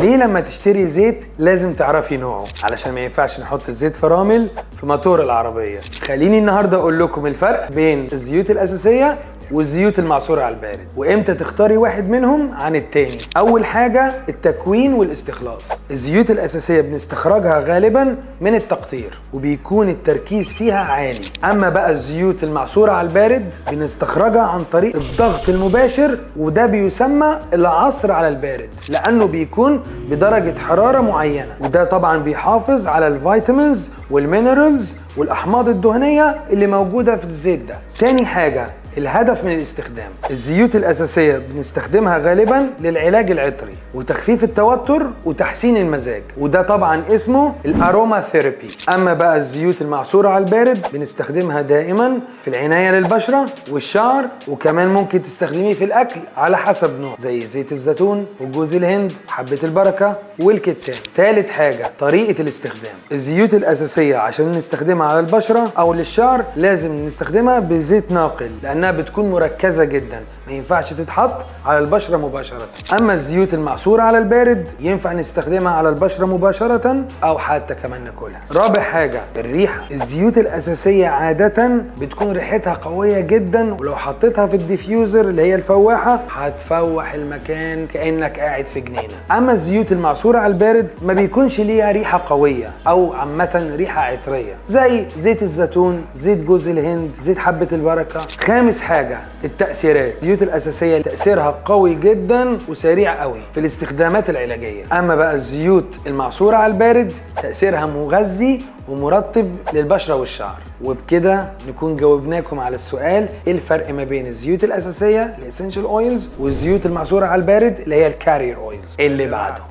ليه لما تشتري زيت لازم تعرفي نوعه؟ علشان ما ينفعش نحط الزيت فرامل في موتور العربية. خليني النهاردة اقول لكم الفرق بين الزيوت الأساسية والزيوت المعصورة على البارد، وامتى تختاري واحد منهم عن التاني. اول حاجة التكوين والاستخلاص. الزيوت الاساسية بنستخرجها غالبا من التقطير وبيكون التركيز فيها عالي. اما بقى الزيوت المعصورة على البارد بنستخرجها عن طريق الضغط المباشر، وده بيسمى العصر على البارد لانه بيكون بدرجة حرارة معينة، وده طبعا بيحافظ على ال vitamins وال minerals والاحماض الدهنية اللي موجودة في الزيت ده. تاني حاجة الهدف من الاستخدام. الزيوت الأساسية بنستخدمها غالبا للعلاج العطري وتخفيف التوتر وتحسين المزاج، وده طبعا اسمه ال aromatherapy. أما بقى الزيوت المعصورة على البارد بنستخدمها دائما في العناية للبشرة والشعر، وكمان ممكن تستخدميه في الأكل على حسب نوع، زي زيت الزيتون وجوز الهند وحبة البركة والكتان. ثالث حاجة طريقة الاستخدام. الزيوت الأساسية عشان نستخدمها على البشرة أو للشعر لازم نستخدمها بزيت ناقل، لأنها بتكون مركزة جدا، ما ينفعش تتحط على البشرة مباشرة. أما الزيوت المعصورة على البارد ينفع نستخدمها على البشرة مباشرة أو حتى كمان ناكلها. رابع حاجة الريحة. الزيوت الأساسية عادة بتكون ريحتها قوية جدا، ولو حطيتها في ال diffuser اللي هي الفواحة هتفوح المكان كأنك قاعد في جنينة. أما الزيوت المعصورة على البارد ما بيكونش ليها ريحة قوية أو عامة ريحة عطرية، زي زيت الزيتون، زيت جوز الهند، زيت حبة البركة. خامس حاجة التأثيرات. الزيوت الأساسية تأثيرها قوي جدا وسريع قوي في الاستخدامات العلاجية. أما بقى الزيوت المعصورة على البارد تأثيرها مغذي ومرطب للبشرة والشعر. وبكده نكون جاوبناكم على السؤال ايه الفرق ما بين الزيوت الأساسية ال essential oils والزيوت المعصورة على البارد اللي هي ال carrier oils. اللي بعده.